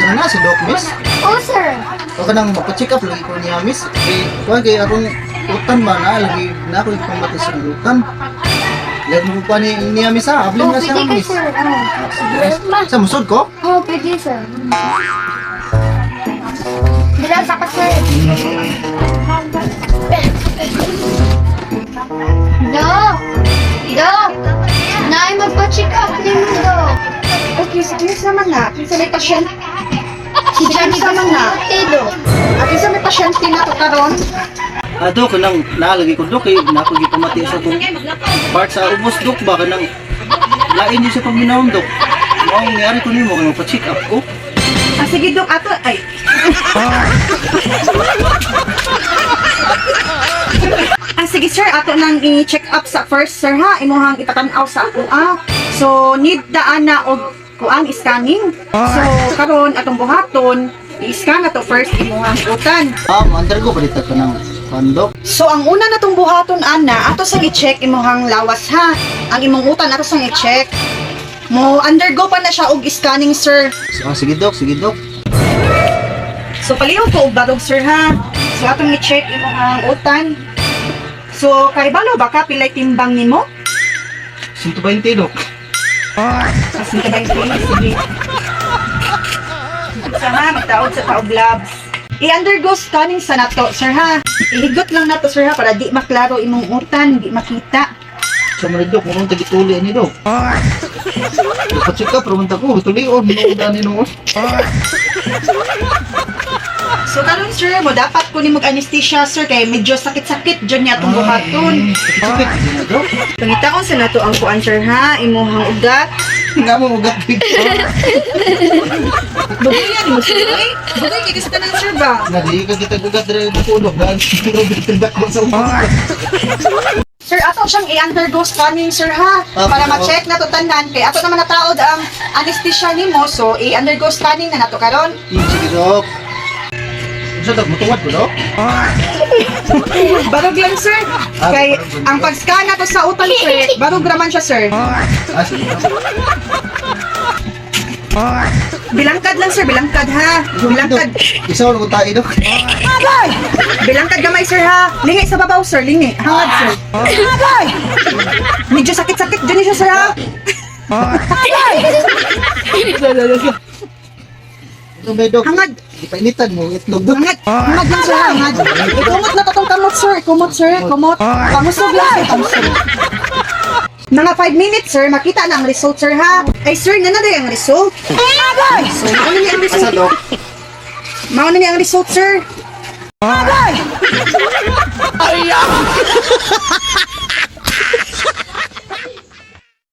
Ano na si Doc, miss? Oh, sir. O kanang magpa-check up lagi ko niya, miss. Eh, kuha kay aron utan ba na lagi na ako ipamati sa utan. Lagi mo pa ni niya, miss ha. Ablin Oh, na siya, pwede ka, miss. sir. Oh. Sige, miss. Sa musod ko? Oh, pwede, sir. Dila sa ka, sir. Dok! Dok! Nay, magpa-check up ni mo, Dok. Okay, sige sa naman na. Kinsa may pasyente? Si Johnny Kinsa man na? Gascote, Dok. At kinsa may pasyente na to karon? Ah, Dok, kanang naalagi ko, Dok, eh, na ako gipamati sa akong part sa ubos, Dok, ba kanang lain yun sa paminawon, Dok. Mao nangyari ko nimo kay magpa-check up ko. Ah, sige, Dok, ato ay. Ah, sige sir, ato nang i-check up sa first sir ha, imuhang ipatan-aw sa ako ah. So need daan na og kuang scanning. So karon atong buhaton, i-scan na to first imuhang utan. Ah, mo-undergo pa dito ka ng pandok. So ang una na tong buhaton ana, ato sang i-check imuhang lawas ha. Ang imong utan ato sang i-check. Mo undergo pa na siya og scanning sir. Ah, sige, Dok, sige, Dok. So palihog ko og barog sir ha. So atong i-check imong utan. So kahibalo ba ka pilay timbang nimo? 120, Dok. Kasi ka sige. Sa ha, magtaod sa taog labs. I-undergo scanning sa nato, sir ha. Ihigot lang nato, sir ha, para di maklaro imong utan, di makita. Sa mga Dok, murong tagituli ni Dok. Pa-check up, rumunta ko, tulion, minuudan ni noon. So karon sir, mo dapat ko ni mag-anesthesia sir kay medyo sakit-sakit jud niya atong buhaton. Sakit, hindi na, Dok. Pangitaon sa nato ang kuan sir ha, imuhang ugat. Nga mo, ugat. Bugayan mo sir, eh. Bugay kay kasi tanan sir ba? Nadi ka kita ugat dere ko, Dok. Dahil siguro bitindak ko sa ubos. Sir, ato siyang i-undergo scanning, sir, ha? Ah, Para oo. ma-check na to tanan. Kay ato naman nataod ang anesthesia nimo, so i-undergo scanning na nato karon. Sige, Dok. Sa Dok, mutuwad ko, Dok. Barog lang, sir. Ah, Kay barog lang. ang pag-scan nato sa utan, sir, barog raman siya, sir. Ah, sige, Dok. Bilangkad lang, sir. Bilangkad, ha? Bilangkad. Isa ko tayo, Dok. Bilangkad gamay, sir, ha? Lingi sa babaw, sir. Lingi. Hangad, sir. Medyo sakit-sakit dyan siya, sir, ha? Ito ba, Dok? Hangad. Ipainitan mo, itlog, Dok. Hangad. Hangad lang, sir, ha? Hangad. Ikumot na to tong kamot, sir. Ikumot, sir. Kumot. Pamusog lang, sir. Pamusog. Mga 5 minutes, sir, makita na ang result, sir, ha? Ay, sir, na na ang result. So, mauna niya ang Asa, result. Dok? Mauna niya ang result, sir.